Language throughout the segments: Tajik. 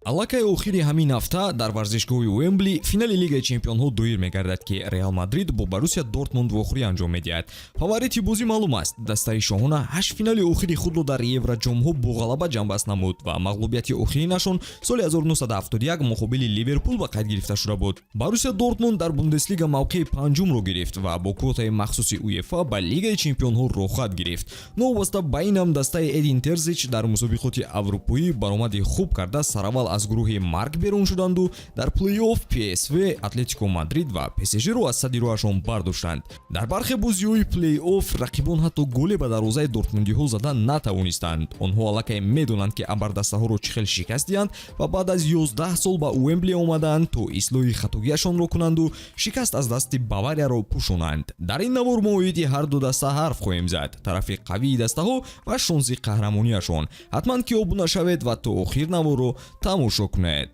Аллакай охири ҳамин ҳафта дар варзишгоҳи Уэмбли финали Лигаи чемпионҳо доир мегардад, ки Реал Мадрид бо Боруссия Дортмунд вохӯрӣ анҷом медиҳад. Фаворити бозӣ маълум аст. Дастаи шоҳона ҳашт финали охири худро дар евроҷомҳо бо ғалаба ҷамъбаст намуд ва мағлубияти охиринашон соли 1971 муқобили Ливерпул ба қайд гирифта шуда буд. Боруссия Дортмунд дар Бундеслига мавқеи панҷумро гирифт ва бо квотаи махсуси УЕФА ба Лигаи чемпионҳо роҳхат гирифт. Новобаста ба ин ҳам, дастаи Эдин Терзич дар мусобиқоти аврупоӣ баромади хуб карда, сараввал аз гурӯҳи марг берун шуданду дар плей-офф ПСВ, Атлетико Мадрид ва ПСЖро аз садди роҳашон бардоштанд. Дар бархе бозиҳои плей-офф рақибон ҳатто голе ба дарвозаи дортмундиҳо зада натавонистанд. Онҳо аллакай медонанд, ки абардастаҳоро чӣ хел шикаст диҳанд, ва баъд аз 11 сол ба Уэмбли омадаанд, то ислоҳи хатогиашонро кунанду шикаст аз дасти Баварияро пӯшонанд. Дар ин навор мо оиди ҳар ду даста ҳарф хоҳем зад, тарафи қавии дастаҳо ва шонси қаҳрамониашон. Ҳатман ки обуна шавед ва то охир наворро тамошо кунед.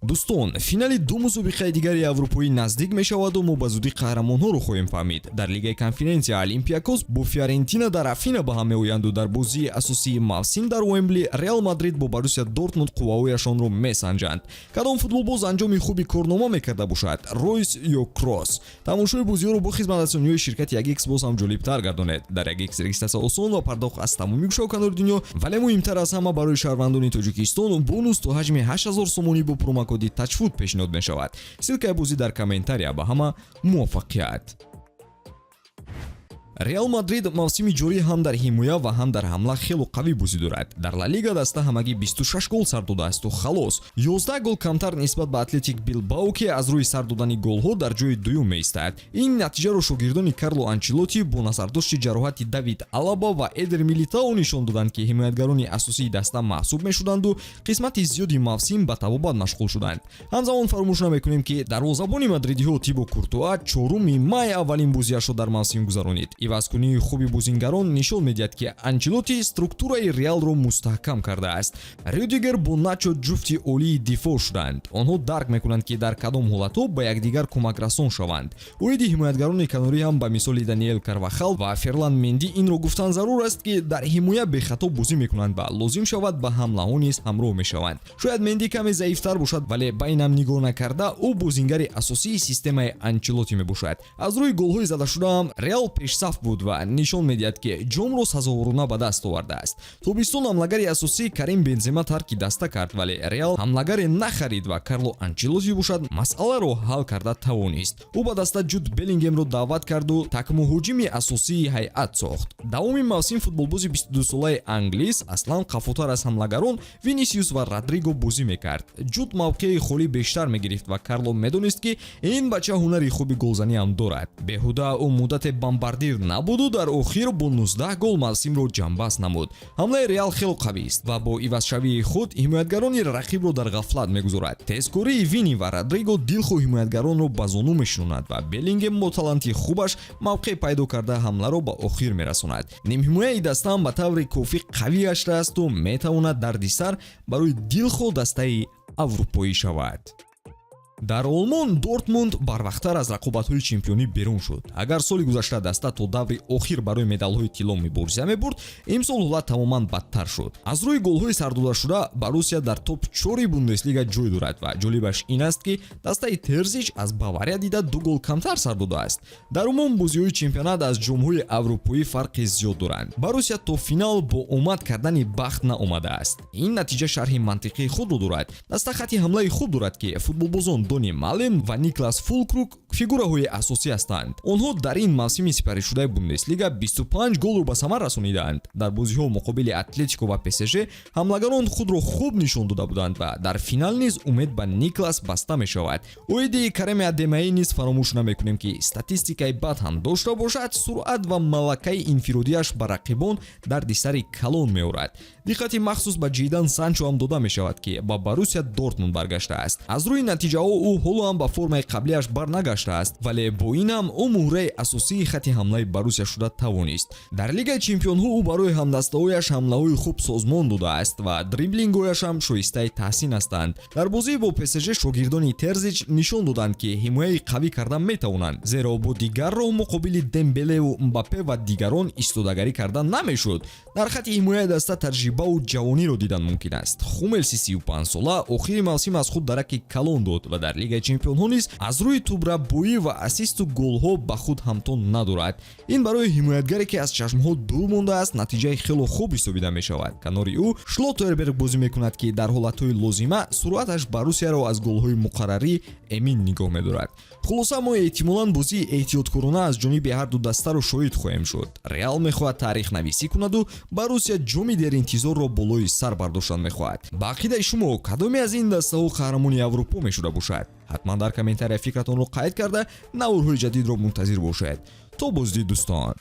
Дӯстон, финали ду мусобиқаи дигари аврупоӣ наздик мешаваду мо ба зудӣ қаҳрамонҳоро хоҳем фаҳмид. Дар Лигаи конференсия Олимпиакос бо Фиорентина дар Афина ба ҳам меоянду дар бозии асосии мавсим дар Уэмбли Реал Мадрид бо Боруссия Дортмунд қувваҳояшонро месанҷанд. Кадом футболбоз анҷоми хуби корнома мекарда бошад, Ройс ё Кросс? Тамошои бозиҳоро бо хизматрасониҳои ширкати 1X боз ҳам ҷолибтар гардонед. Дар 1X регистратсия осон ва пардохт аз тамоми гӯшаву канори дунё, вале муҳимтар аз ҳама, барои шаҳрвандони Тоҷикистон бонус то ҳаҷми 8000 сомонӣ бо промокоди ТАЧФУТ пешниҳод мешавад. Ссылкаи бозӣ дар комментария. Ба ҳама муваффақият! Реал Мадрид мавсими ҷорӣ ҳам дар ҳимоя ва ҳам дар ҳамла хело қавӣ бозӣ дорад. Дар Ла Лига даста ҳамагӣ 26 гол сар додаасту халос, 11 гол камтар нисбат ба Атлетик Билбао, ки аз рӯи сар додани голҳо дар ҷои дуюм меистад. Ин натиҷаро шогирдони Карло Анчелоти бо назардошти ҷароҳати Давид Алаба ва Эдер Милитао нишон доданд, ки ҳимоятгарони асосии даста маҳсуб мешуданду қисмати зиёди мавсим ба табобат машғул шуданд. Ҳамзамон фаромӯш намекунем, ки дарвозабони мадридиҳо Тибо Куртуа 4 май аввалин бозиашро дар мавсим гузаронид. Ивазкунии хуби бозингарон нишон медиҳад, ки Анчелоти структураи Реалро мустаҳкам кардааст. Рюдигер бо Начо ҷуфти олии дифоъ шуданд. Онҳо дарк мекунанд, ки дар кадом ҳолатҳо ба якдигар кӯмакрасон шаванд. Оиди ҳимоятгарони канорӣ ҳам, ба мисоли Даниэл Карвахал ва Ферлан Менди, инро гуфтан зарур аст, ки дар ҳимоя бехато бозӣ мекунанд ва лозим шавад, ба ҳамлаҳо низ ҳамроҳ мешаванд. Шояд Менди каме заифтар бошад, вале ба инам нигоҳ накарда, ӯ бозингари асосии системаи Анчелоти мебошад. Аз рӯи голҳои задашудаам Реал пешсаф буд ва нишон медиҳад, ки ҷомро сазоворона ба даст овардааст. Тобистон ҳамлагари асосӣ Карим Бензема тарки даста кард, вале Реал ҳамлагаре нахарид ва Карло Анчелоти бошад, масъаларо ҳал карда тавонист. Ӯ ба даста Ҷуд Беллингемро даъват карду такмуҳуҷими асосии ҳайат сохт. Давоми мавсим футболбози 22-солаи англис аслан қафотар аз ҳамлагарон Винисиус ва Родриго бозӣ мекард. Ҷуд мавқеи холӣ бештар мегирифт ва Карло медонист, ки ин бача ҳунари хуби голзанӣ ҳам дорад. Беҳуда ӯ муддате бомбардир набуду дар охир бо 19 гол мавсимро ҷамъбаст намуд. Ҳамлаи Реал хело қавист ва бо ивазшавии худ ҳимоятгарони рақибро дар ғафлат мегузорад. Тезкории Вини ва Родриго дилхоҳ ҳимоятгаронро ба зону мешинонад ва Беллингем бо таланти хубаш мавқеъ пайдо карда, ҳамларо ба охир мерасонад. Нимҳимояи дастаам ба таври кофӣ қавӣ гаштаасту метавонад дардисар барои дилхоҳ дастаи аврупоӣ шавад. Дар Олмон Дортмунд барвақттар аз рақобатҳои чемпионӣ берун шуд. Агар соли гузашта даста то даври охир барои медалҳои тилло мубориза мебурд, имсол ҳолат тамоман бадтар шуд. Аз рӯи голҳои сардодашуда Боруссия дар топ чори Бундеслига ҷой дорад ва ҷолибаш ин аст, ки дастаи Терзич аз Бавария дида ду гол камтар сар додааст. Дар умум бозиҳои чемпионат аз ҷомҳои аврупоӣ фарқи зиёд доранд. Боруссия то финал бо омад кардани бахт наомадааст. Ин натиҷа шарҳи мантиқии худро дорад. Даста хатти ҳамлаи хуб дорад, ки футболбозон Дони Мален ва Никлас Фулкруг фигураҳои асосӣ ҳастанд. Онҳо дар ин мавсими сипаришудаи Бундеслига 25 голро ба самар расонидаанд. Дар бозиҳо муқобили Атлетико ва ПСЖ ҳамлагарон худро хуб нишон дода буданд ва дар финал низ умед ба Никлас баста мешавад. Оиди Кареми Адемаи низ фаромӯш намекунем, ки статистикаи бад ҳам дошта бошад, суръат ва малакаи инфиродиаш ба рақибон дарди сари калон меорад. Диққати махсус ба Ҷейдан Санчо ҳам дода мешавад, ки ба Боруссия Дортмунд баргаштааст. Аз рӯи натиҷаҳо Ӯ ҳоло ҳам ба формаи қаблиаш барнагаштааст, вале бо ин ҳам ӯ муҳраи асосии хати ҳамлаи Боруссия шуда тавонист. Дар Лигаи чемпионҳо ӯ барои ҳамдастаҳояш ҳамлаҳои хуб созмон додааст ва дриблингҳояш ҳам шоистаи таҳсин ҳастанд. Дар бозӣ бо ПСЖ шогирдони Терзич нишон доданд, ки ҳимояи қавӣ карда метавонанд, зеро бо дигар роҳ муқобили Дембелеву Мбаппе ва дигарон истодагарӣ карда намешуд. Дар хати ҳимояи даста таҷрибаву ҷавониро дидан мумкин аст. Хумелси 35сола охири мавсим аз худ дараки калон дод ва дар Лигаи чемпионҳо низ аз рӯи тӯбрабоӣ ва ассисту голҳо ба худ ҳамто надорад. Ин барои ҳимоятгаре, ки аз чашмҳо дур мондааст, натиҷаи хело хуб ҳисобида мешавад. Канори ӯ Шлоттерберг бозӣ мекунад, ки дар ҳолатҳои лозима суръаташ Боруссияро аз голҳои муқаррарӣ эмин нигоҳ медорад. Хулоса, мо эҳтимолан бозии эҳтиёткорона аз ҷониби ҳарду дастаро шоҳид хоҳем шуд. Реал мехоҳад таърихнависӣ кунаду Боруссия ҷоми деринтизорро болои сар бардоштан мехоҳад. Ба ақидаи шумо, кадоме аз ин дастаҳо қаҳрамони Аврупо мешуда бошад? Ҳатман дар комментария фикратонро қайд карда, наворҳои ҷадидро мунтазир бошед. То боздид, дӯстон.